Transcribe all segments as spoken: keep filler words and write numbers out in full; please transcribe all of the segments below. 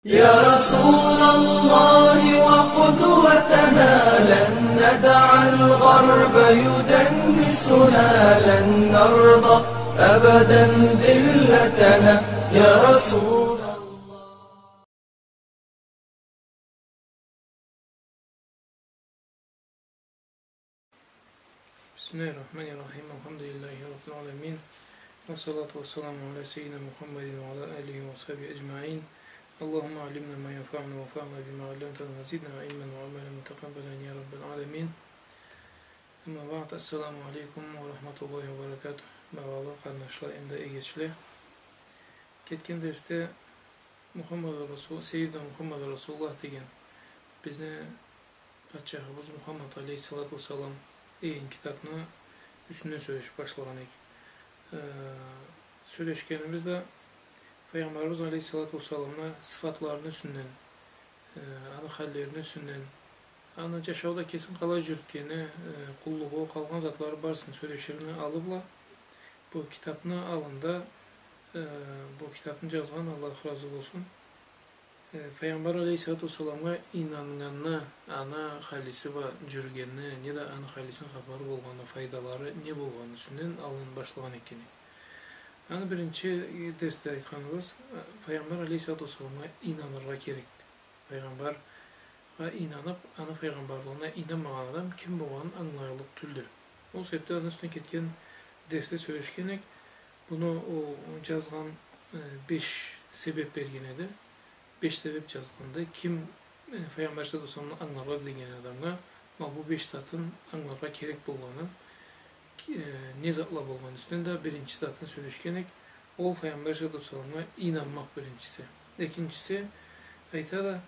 يا رسول الله وقدوتنا، لن ندع الغرب يدنسنا، لن نرضى أبدا ذلتنا، يا رسول الله. بسم الله الرحمن الرحيم. الحمد لله رب العالمين. والصلاة والسلام على سيدنا محمد وعلى آله وصحبه أجمعين. اللهم علمنا ما ينفعنا وانفعنا بما علمتنا وزدنا علما وعملا متقبلا يا رب العالمين. أما بعد، السلام عليكم ورحمة الله وبركاته. Багъалы къарнашла, энди эгечле. Кетген дерсде Мухаммад Расул, Сейидна Мухаммад Расулуллах деген бизни патчахыбыз Мухаммад алейхиссалату уассалам деген китапны юсюнден сёлешип башлагъан эдик. Э, сёлешгенибизде Файгъамбарыбыз алейхиссалату уассаламны сыфатларыны юсюнден, э, аны халлерини юсюнден, аны джашауда кесин къалай джюрютгени, э, къуллугъу, къалгъан затлары барысын сёлеширни аллы бла, бу китапны аллында, э, бу китапны джазгъан, Аллах разы болсун, э, Файгъамбар алейхиссалату уассаламгъа ийнаннганны, аны халиси бла джюрюгенни, неда аны халисини хапары болгъанны, файдалары не болгъанны юсюнден аллын башлагъан эдик. Аны биринчи, э, дерсде айтханыбыз, э, Файгъамбар алейхиссалату уассаламгъа ийнаныргъа керекди. Файгъамбаргъа ийнанып, аны файгъамбарлыгъына ийнанмагъан адам ким болгъанын ангылайлыкъ тюлдю. Ол себепден аны юсюнден кетген дерсде сёлешген эдик. Буну ол джазгъан, э, беш себеп берген эди. Беш себеп джазгъанды. Ким, э, Файгъамбар алейхиссалату уассаламны ангыларгъа излеген адамгъа, ма бу беш затын ангыларгъа керек болгъаны, э, не затла болгъаны юсюнден да биринчи затын сёлешген эдик. Ол Файгъамбар алейхиссалату уассаламгъа ийнанмакъ биринчиси. Экинчиси, айтады,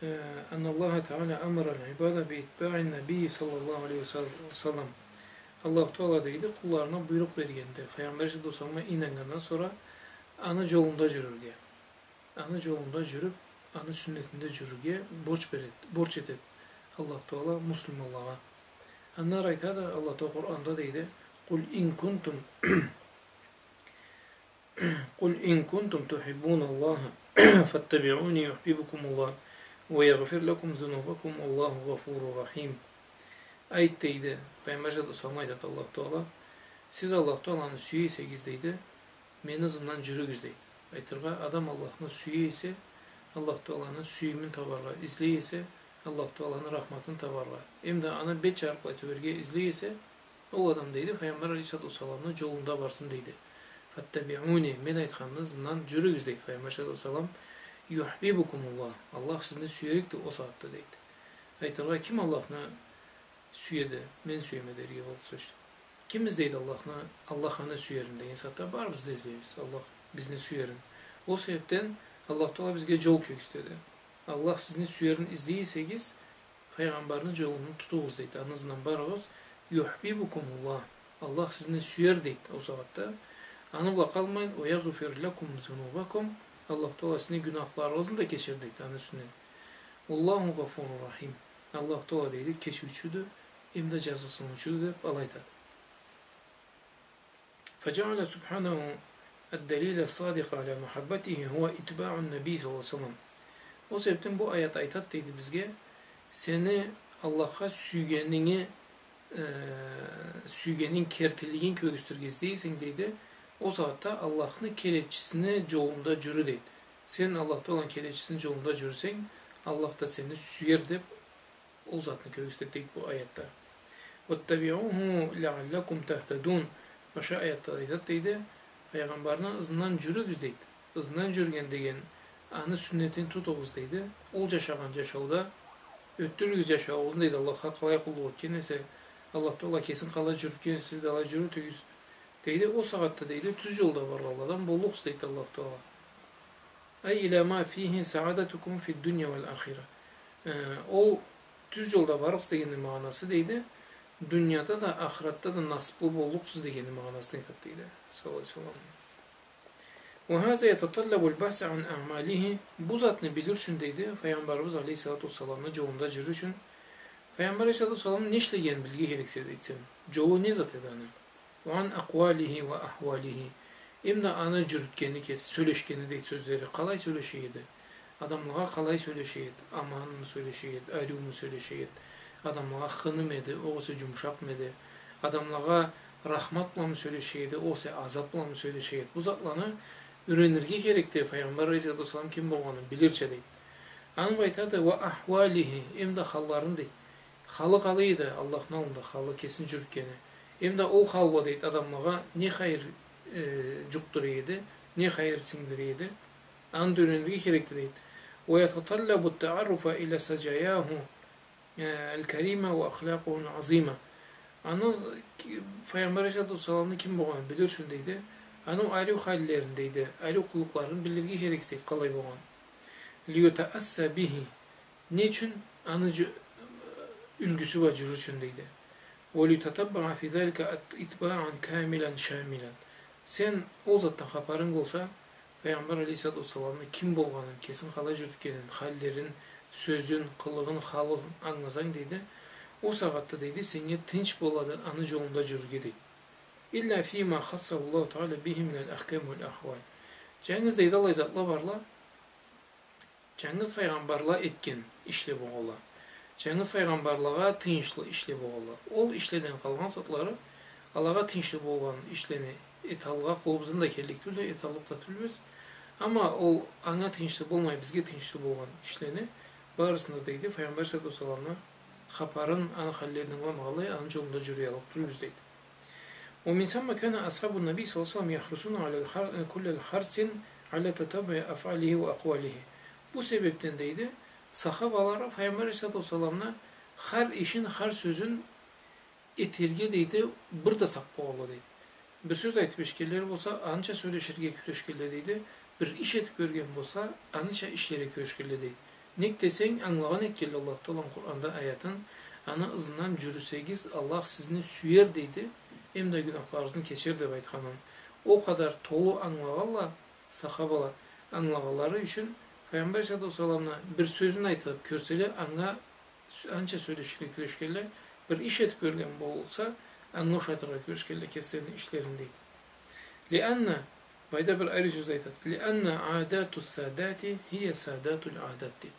э, أن الله تعالى أمر العباد باتباع النبي صلى الله عليه وسلم. Аллаху Таала, дейди, къулларына буйрукъ бергенди Файгъамбар алейхиссалату уассаламгъа ийнаннгандан сора аны джолунда джюрюрге. Аны джолунда джюрюп, аны сюннетинде джюрюрге борч береди, борч этеди Аллаху Таала муслиманлагъа. Андан ары айтады Аллаху Таала Къуранда, дейди: قل إن كنتم، قل إن كنتم تحبون الله فاتبعوني يحببكم الله ويغفر لكم ذنوبكم والله غفور رحيم. Айт, дейди, Файгъамбар алейхиссалату уассаламгъа айтады Аллаху Таала, сиз Аллаху Тааланы сюе эсегиз, дейди, мени ызымдан джюрюгюз, дейди. Айтыргъа, адам Аллахны сюе эсе, Аллаху Тааланы сюйюмюн табаргъа, излей эсе, Аллаху Тааланы рахматын табаргъа, эмда аны бет джарыкълай тюберге излей эсе, ол адам, дейди, Файгъамбар алейхиссалату уассаламны джолунда барсын, дейди. فاتبعوني, мен айтханны ызындан джюрюгюз, дейди Файгъамбар алейхиссалату уассалам. يحببكم الله, Аллах сизни сюерикди ол сагъатда, дейди. Айтыргъа, ким Аллахны сюеди, мен сюеме дерге боллукъсуз. Ким излейди Аллахны, Аллах аны сюерин деген сагъатда барыбыз да излейбиз Аллах бизни сюерин. Ол себепден Аллаху Таала бизге джол кёргюзтеди. Аллах сизни сюерин излей эсегиз, Файгъамбарны джолун тутугъуз, дейди, аны ызындан барыгъыз. يحببكم الله, Аллах сизни сюер, дейди, ол сагъатда. Аны бла къалмайын, ويغفر لكم ذنوبكم, Аллаху Таала сизни гюнахларыгъызны да кечер, дейди, аны юсюнден. والله غفور رحيم. Аллаху Таала, дейди, кечиучюдю, эмда джазыкъсыныучуду, деб, алай айтады. فجعل سبحانه الدليل الصادق على محبته هو اتباع النبي صلى الله عليه وسلم. Ол себебден бу аят айтады, дейди, бизге, сени Аллахха сюйгенинги, э, сюйгенинг кертилигин кёргюзтюрге излей эсенг, дейди, ол сагъатда Аллахны келечисини джолунда джюрю, дейди. Сен Аллаху Тааланы келечисини джолунда джюрюсенг, Аллах да сени сюер, деб, ол затны кёргюзтеди, дейди, бу аятда. واتبعوه لعلكم تهتدون. Башха аятда да айтады, дейди, Файгъамбарны ызындан джюрюгюз, дейди. Ызындан джюрюген деген, аны сюннетин тутугъуз, дейди. Ол джашагъан джашауда ётдюрюгюз джашауугъузну, дейди, Аллахха къалай къуллукъ этген эсе, Аллаху Таала кесин къалай джюрютген эсе, сиз да алай джюрютюгюз, дейди. Ол сагъатда, дейди, тюз джолда баргъанладан боллукъсуз, дейди Аллаху Таала. أي إلى ما فيه سعادتكم في الدنيا والآخرة. Э, ол тюз джолда барыгъыз дегенни магъанасы, дейди, дунияда да, ахыратда да насыблы боллукъсуз дегенни магъанасын айтады, дейди, саллаллаху алейхи ва саллам. وهذا يتطلب البحث عن أعماله. Бу затны билир ючюн, дейди, Файгъамбарыбыз алейхиссалату уассаламны джолунда джюрюр ючюн, Файгъамбар алейхиссалату уассалам не ишлегенин билирге керексе, дейди, сен. Джолу не зат эди аны? وعن أقواله وأحواله. Эмда аны джюрютгени, кеси сёлешгени, дейди, сёзлери. Къалай сёлеше эди? Адамлагъа къалай сёлеше эди, аманмы сёлеше эди, ариуму сёлеше эди, адамлагъа хынымы эди, огъесе джумушакъмы эди, адамлагъа рахмат бламы сёлеше эди, огъесе азап бламы сёлеше эди. Бу затланы юренирге керекди, Файгъамбар алейхиссалату уассалам ким болгъанын билирча, дейди. Анга айтады, وأحواله, эм да халларын, дейди. Халы къалай эди, Аллахны аллында халы, кесин джюрютгени. Эм да ол хал бла, дейди, адамлагъа не хайыр, э, джукъдура эди, не хайыр сингдире эди. Аны да юренирге керекди, дейди. ويتطلب التعرف إلى سجاياه, э, الكريمة وأخلاقه العظيمة. Аны ки-, Файгъамбар алейхиссалату уассаламны ким болгъанын билир ючюн, дейди, аны ариу халлерин, дейди, ариу къылыкъларын билирге керексиз, дейди, къалай болгъанын. ليتأسى به. Не ючюн? Аны джю-, юлгюсю бла джюрюр ючюн, дейди. وليتتبع في ذلك ات-, إتباعا كاملا شاملا. Сен ол затдан хапарынг болса, Файгъамбар алейхиссалату уассаламны ким болгъанын, кесин къалай джюрютгенин, халлерин, сёзюн, къылыгъын, халын англасанг, дейди, ол сагъатда, дейди, сеннге тынч болады аны джолунда джюрюрге, дейди. إلا فيما خصه الله تعالى به من الأحكام والأحوال. Джангыз, дейди, аллай затла барла, джангыз файгъамбарла этген ишле болгъанла. Джангыз файгъамбарлагъа тыйыншлы ишле болгъанла. Ол ишледен къалгъан затлары, алагъа тыйыншлы болгъан ишлени эталгъа къолубуздан да келлик тюлдю, эталлыкъ да тюлбюз. Амма ол анга тыйыншлы болмай, бизге тыйыншлы болгъан ишлени барысын да, дейди, Файгъамбар алейхиссалату уассаламны хапарын, аны халлерин ангыламагъанлай, аны джолунда джюрюяллыкъ тюлбюз, дейди. ومن ثم كان أصحاب النبي صلى الله عليه وسلم يحرصون على الحر-، كل حرص على تتبع أفعاله وأقواله. Бу себебден, дейди, сахабалары Файгъамбар алейхиссалату уассаламны хар ишин, хар сёзюн этерге, дейди, бир да сакъ болгъанла, дейди. Бир сёз айтып эшитгенлери болса, аныча сёлеширге кюрешгенле, дейди. Бир иш этип кёрген болса, аныча ишлерге кюрешгенле, дейди. Нек десенг, ангылагъан этгенле Аллаху Тааланы Къуранда аятын, аны ызындан джюрюсегиз, Аллах сизни сюер, дейди, эм да гюнахларыгъызны кечер, деп айтханын. Ол къадар толу ангылагъанла сахабала, ангылагъанлары ючюн Файгъамбар алейхиссалату уассаламны бир сёзюн айтып кёрселе, анга сё-, аныча сёлеширге кюрешгенле, бир иш этип кёрген болса, анга ушатыргъа кюрешгенле кеслерини ишлерин, дейди. لأن, былайда бир ариу сёз айтады. لأن عادات السادات هي سادات العادات, дейди.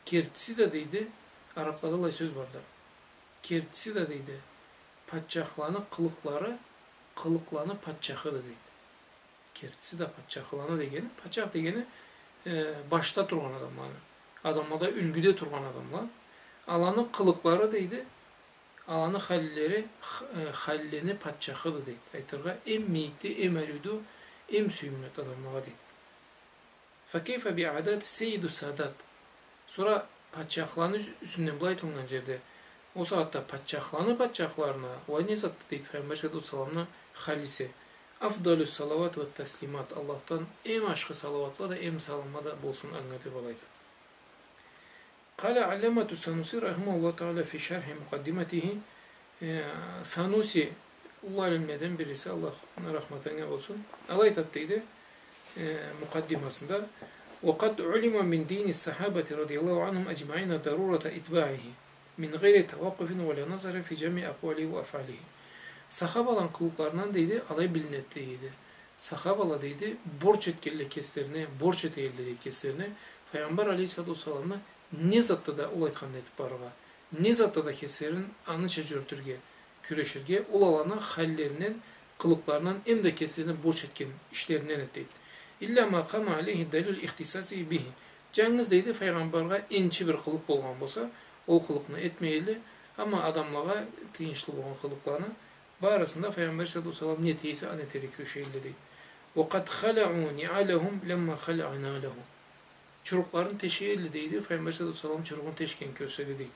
Кертиси да, дейди, араблада аллай сёз барды. Кертиси да, дейди, патчахланы къылыкълары къылыкъланы патчахыды, дейди. Кертиси да патчахланы дегени, патчах дегени, э, башда тургъан адамланы, адамлада юлгюде тургъан адамла. Аланы къылыкълары, дейди, аланы халлери, х-, э, халлени патчахыды, дейди. Айтыргъа, эм мийикди, эм ариуду, эм сюйюмлюдю адамлагъа, дейди. فكيف بعادات سيد السادات. Сора патчахланы юс-, юсюнден былай айтылгъан джерде, ол сагъатда патчахланы патчахларына уа не затды, дейди, Файгъамбар алейхиссалату уассаламны халиси. أفضل الصلوات والتسليمات. Аллахдан эм ашхы салауатла да, эм саламла да болсун анга, деп алай айтады. قال علامة السنوسي رحمه الله تعالى في شرح مقدمته, э, Сануси, уллу алимледен бириси, Аллах анга рахмат этсин, алай айтады, дейди, э, мукъаддимасында: وقد علم من دين الصحابة رضي الله عنهم أجمعين ضرورة إتباعه من غير توقف ولا نظر في جميع أقواله وأفعاله. Сахабаланы къылыкъларындан, дейди, алай билинеди, дейди. Сахабала, дейди, борч этгенле кеслерине, борч эте элле, дейди, кеслерине Файгъамбар алейхиссалату уассаламны не затда да ол айтханын этип барыргъа, не затда да кеслерин аныча джюрютюрге кюреширге, ол аланы халлеринден, къылыкъларындан, эм да кеслерине борч этген ишлеринден эди, дейди. إلا ما قام عليه دليل اختصاصه به. Джангыз, дейди, Файгъамбаргъа энчи бир къылыкъ болгъан болса, ол къылыкъны этмей элле, амма адамлагъа тыйыншлы болгъан къылыкъланы барысын да Файгъамбар алейхиссалату уассалам не эте эсе, аны этерге кюреше элле, дейди. وقد خلعوا نعالهم لما خلع نعله. Чурукъларын теше элле, дейди, Файгъамбар алейхиссалату уассалам чуругъун тешгенин кёрселе, дейди.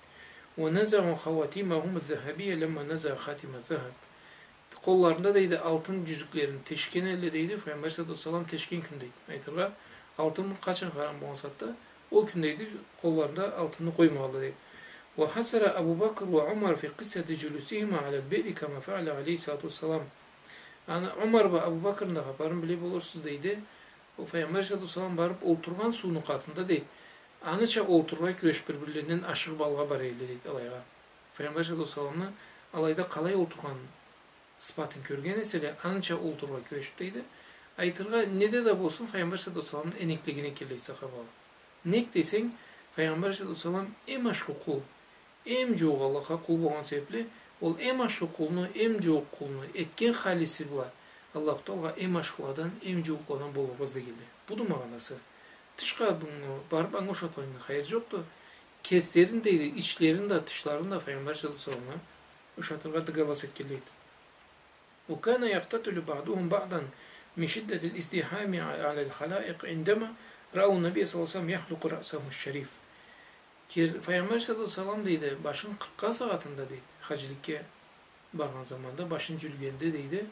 ونزعوا خواتيمهم الذهبية لما نزع خاتم الذهب. Къолларында, дейди, алтын джюзюклерин тешген элле, дейди, Файгъамбар алейхиссалату уассалам тешген кюн, дейди. Айтыргъа, алтын къачан харам болгъан сагъатда, ол кюн, дейди, къолларында алтынны къоймагъанла, дейди. وحصر أبو بكر وعمر في قصة جلوسهما على البئر كما فعل عليه الصلاة والسلام. Аны Умар бла Абу Бакрны да хапарын биле болурсуз, дейди. Ол Файгъамбар алейхиссалату уассалам барып олтургъан сууну къатында, дейди, аныча олтурургъа кюрешип, бир-бирлеринден ашыгъып алгъа бара элле, дейди, алайгъа. Файгъамбар алейхиссалату уассаламны алайда къалай олтургъан сыфатын кёрген эселе, аныча олтурургъа кюрешип, дейди. Айтыргъа, неде да болсун, Файгъамбар алейхиссалату уассаламны энеклигине келле, дейди, сахабала. Нек десенг, Файгъамбар алейхиссалату уассалам эм ашхы къул, эм джууукъ Аллахха къул болгъан себепли, ол эм ашхы къулну, эм джууукъ къулну этген халиси бла Аллаху Таалагъа эм ашхыладан, эм джууукъладан болургъа излегенди. Буду магъанасы. Тышха муну барыб анга ушатхандан хайыр джокъду. Кеслерин, дейди, ичлерин да, тышларын да Файгъамбар алейхиссалату уассаламгъа ушатыргъа дыгалас этгенлейди. وكان يقتتل بعضهم بعضا من شدة الازدحام على الخلائق عندما رأوا النبي صلى الله عليه وسلم يحلق رأسه الشريف. Кер-, Файгъамбар алейхиссалату уассалам, дейди, башын къыркъгъан сагъатында, дейди, хаджиликге баргъан заманда, башын джюлгенде, дейди,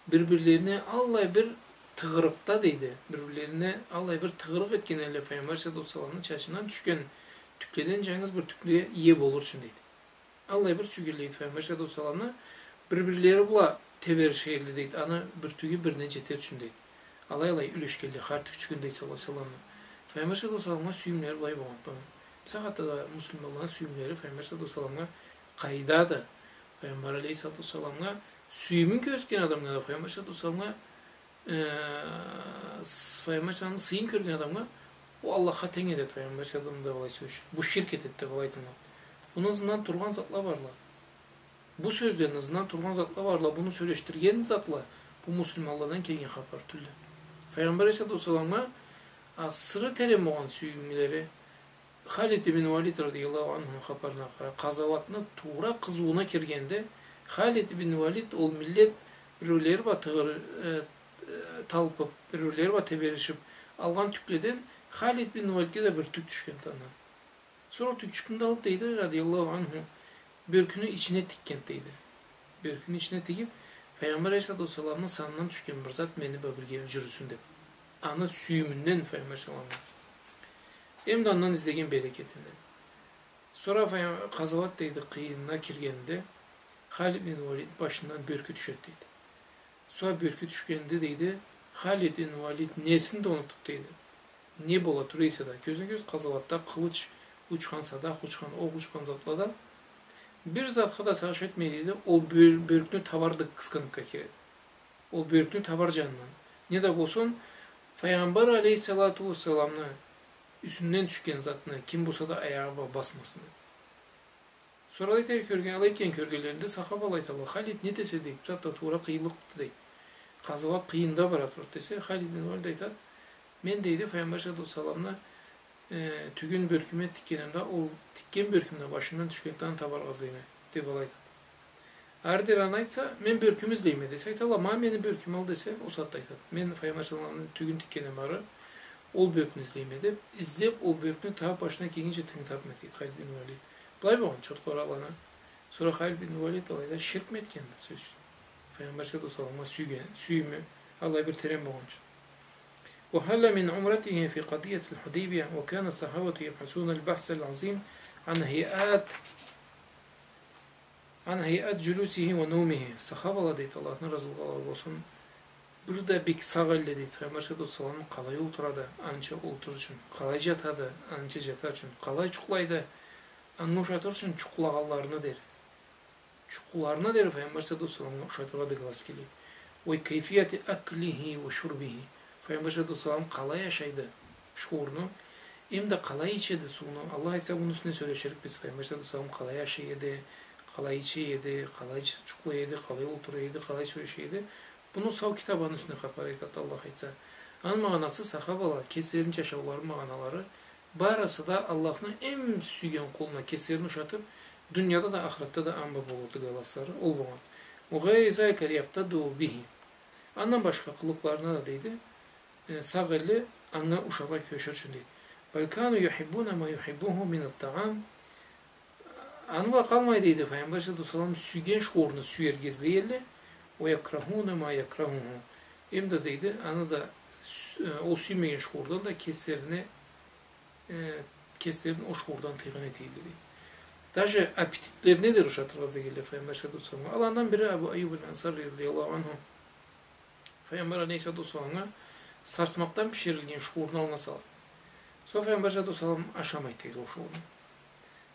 бир-бирлерине аллай бир тыгъырыкъда, дейди, бир-бирлерине аллай бир тыгъырыкъ этген эдиле Файгъамбар алейхиссалату уассаламны чачындан тюшген тюкледен джангыз бир тюклеге ие болур ючюн, дейди. Аллай бир сюйгенлейди Файгъамбар алейхиссалату уассаламны, бир-бирлери бла теберишелле, дейди, аны бир тюгю бирине джетер ючюн, дейди. Алай-алай юлешгенле хар тюкчюгюн, дейди, саллаллаху алейхи ва салламны. Файгъамбар алейхиссалату уассаламгъа сюйюмлери былай болгъанды. Бусагъатда да муслиманланы сюйюмлери Файгъамбар алейхиссалату уассаламгъа къайдады. Файгъамбар алейхиссалату уассаламгъа сюйюмюн кёргюзтген адамгъа да, Файгъамбар алейхиссалату уассаламгъа э, с-, Файгъамбар алейхиссаламны сыйын кёрген адамгъа, ол Аллахха тенг этеди Файгъамбар алейхиссаламны да былай сёлешир. Бу ширк этеди да былай айтылгъан. Муну ызындан тургъан затла барла. Бу сёзлени ызындан тургъан затла барла, муну сёлешдирген затла, бу муслиманладан келген хапар тюлдю. Файгъамбар алейхиссалату уассаламгъа асыры терен болгъан сюйюмлери, Халид ибн Валид радияллаху анхуну хапарына къара, къазауатны туура къызыууна киргенде, Халид ибн Валид ол миллет бир-бирлери бла тыгъыр-, э, э, талпыб, бир-бирлери бла теберишиб алгъан тюкледен Халид ибн Валидге да бир тюк тюшгенди андан. Сора ол тюкчюкню да алыб, дейди, радияллаху анху, бёркюню ичине тикгенди, дейди. Бёркюню ичине тигиб, Файгъамбар алейхиссалату уассаламны санындан тюшген бир зат мени бла бирге джюрюсюн деб. Аны сюйюмюнден Файгъамбар алейхиссалам. Эм да андан излеген берекетинден. Сора Файгъам-, къазауат, дейди, къыйынына киргенинде Халид бин Валид башындан бёркю тюшеди, дейди. Сора бёркю тюшгенде, дейди, Халид бин Валид несин да унутуб, дейди. Не бола тура эсе да, кёзюне кёз къазауатда къылыч учхан, садах учхан, окъ учхан затлада бир затха да сагъыш этмей, дейди, ол бёр-, бёркню табар дыкъ-, къыскынлыкъгъа киреди. Ол бёркню табар джанындан. Не да болсун, Файгъамбар алейхиссалату уассаламны юсюнден тюшген затны ким болса да аягъы бла басмасын деб. Сора алай этер кёрген, алай этген кёргенлеринде сахабала айталла: «Халид, не этесе?» — дейди. «Бусагъатда туура къыйынлыкъды», — дейди. «Къазауат къыйында бара турады», — десе, Халид бин Валид айтады: «Мен, — дейди, — Файгъамбар алейхиссалату уассаламны, э, тюгюн бёркюме тикгенимде, ол тикген бёркюмде башындан тюшгенлени табаргъа излейме», — деб алай айтады. Ары дери аны айтса: «Мен бёркюмю излейме», — десе, айталла: «Ма мени бёркюмю ал», — десе, ол сагъатда айтады: «Мен Файгъамбар алейхиссаламны тюгюн тикгеним бары, ол бёркню излейме», — деб, излеб, ол бёркню таб-, башына кийгинчи тынгы табмайды, дейди Халид бин Валид. Былай болгъан чортлары аланы. Сора Халид бин Валид алайда ширкми этгенди, сёз ючюн. Файгъамбар алейхиссалату уассаламгъа сюйген, сюйюмю алай бир терен болгъан ючюн. وهل من عمرته في قضية الحديبية، وكان الصحابة يبحثون البحث العظيم عن هيئات عن هيئات جلوسه ونومه. Сахабала, дейди, Аллахны разылыгъы алай болсун, бир да бек сагъ эдиле, дейди, Файгъамбар алейхиссалату уассалам къалай олтурады, анча олтуруучун, къалай джатады, анча джатарчын, къалай джукълайды, анга ушатырчын джукълагъанларына дери. Джукъларына дери Файгъамбар алейхиссалату уассаламгъа ушатыргъа дыгалас келеди. وكيفية أكله وشربه. Файгъамбар алейхиссалату уассалам къалай ашайды шуурну, эм да къалай ичеди сууну. Аллах айтса, муну юсюнден сёлеширикбиз. Файгъамбар алейхиссалату уассалам къалай ашай эди, къалай иче эди, къалай ч-, джукълай эди, къалай олтура эди, къалай сёлеше эди. Муну сау китаб аны юсюнден хапар айтады, Аллах айтса. Аны магъанасы, сахабала кеслерини джашаулары магъаналары барысы да Аллахны эм сюйген къулуна кеслерин ушатыб, дунияда да, ахыратда да анга болургъа алгъанлары ол болгъан. وغير ذلك ليقتدوا به. Андан башха къылыкъларына да, дейди, э, сагъ эдиле, анга ушаргъа кюрешир ючюн, дейди. بل كانوا يحبون ما يحبه من الطعام. Аны бла къалмай, дейди, Файгъамбар алейхиссалату уассалам сюйген шуурну сюерге излей эдиле. ويكرهون ما يكرهه. Эм да, дейди, аны да сю-, э, ол сюймеген шуурдан да кеслерине, э, кеслерин ол шуурдан тыйгъан эте эдиле, дейди. Даже аппетитлерине дери ушатыргъа излей эдиле Файгъамбар алейхиссалату уассаламгъа. Аландан бири Абу Айюб аль-Ансари радияллаху анху. Файгъамбар алейхиссалату уассаламгъа сарсмакъдан биширилген шуурну аллына салады. Сора Файгъамбар алейхиссалату уассалам ашамайды, дейди, ол шуурну.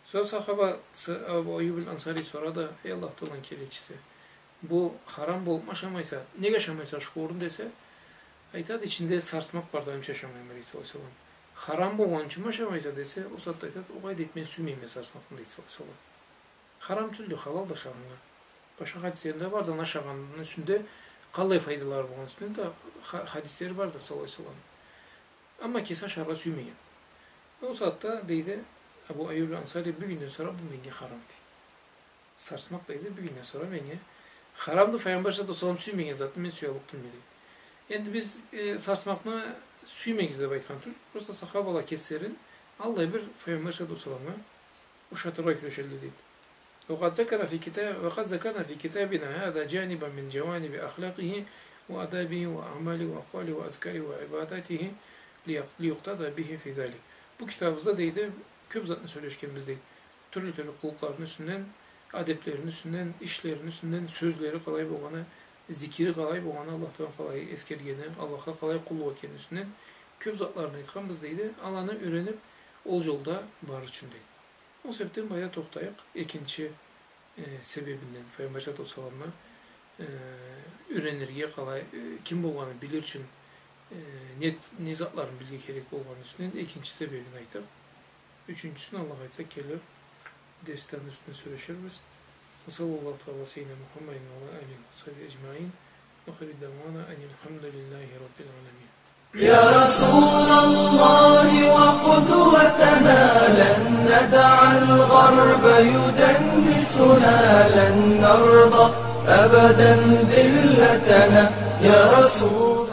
Сора сахаба, с-, Абу Айюб аль-Ансари сорады: «Эй Аллах Тааланы келечиси, бу харам болубму ашамайса, неге ашамайса шуурну?» — десе, айтады: «Ичинде сарсмакъ барды, аны ючюн ашамайма», — дейди, саллаллаху алейхи ва саллам. Харам болгъан ючюн ашамайса десе, ол сагъатда айтады, огъай, дейди, мен сюймейме сарсмакъны, дейди, саллаллаху алейхи ва саллам. Харам тюлдю, халалды ашагъаннга. Башха хадислеринде бар да, ашагъанны юсюнде къаллай файдалары болгъан юсюнде да ха-, хадислери барды, саллаллаху алейхи ва саллам. Амма кеси ашаргъа сюймеген. Ол сагъатда, дейди, Абу Айюб аль-Ансари, бюгюнден сора бу меннге харам, дейди. Сарсмакъ, дейди, бюгюнден сора меннге харамды, Файгъамбар саллаллаху алейхи ва саллам сюймеген затны мен сюяллыкъ тюлме, дейди. Энди биз, э, сарсмакъны сюймегиз деб айтхан тюл, просто сахабала кеслерин аллай бир Файгъамбар саллаллаху алейхи ва салламгъа ушатыргъа кюрешелле, дейди. وقد ذكر في كتاب، وقد ذكرنا في كتابنا هذا جانبا من جوانب أخلاقه وآدابه وأعماله وأقواله وأذكاره وعباداته ليق-، ليقتدى به في ذلك. Бу китабыбызда, дейди, кёб затны сёлешгенбиз, дейди. Тюрлю-тюрлю къылыкъларыны юсюнден, адеблерини юсюнден, ишлерини юсюнден, сёзлери къалай болгъаны, зикири къалай болгъаны, Аллах Тааланы къалай эсгергени, Аллахха къалай къуллукъ этгени юсюнден кёб затларын айтханбыз, дейди. Аланы юрениб, ол джолда барыр ючюн, дейди. Ол себебден былайда тохтайыкъ. Экинчи, э, себебинден, Файгъамбар саллаллаху алейхи ва салламны, э, юренирге къалай, э, ким болгъанын билир ючюн, э, не, не затларын билирге керек болгъаны юсюнден экинчи себебин айтдыкъ. Ючюнчюсюн, Аллах айтса, келир дерсде аны юсюнден сёлеширбиз. وصلى الله تعالى على سيدنا محمد وعلى آله وصحبه أجمعين. وآخر دعوانا أن الحمد لله رب العالمين. يا رسول الله وقدوتنا، لن ندع الغرب يدنسنا، لن نرضى أبدا ذلتنا. يا رسول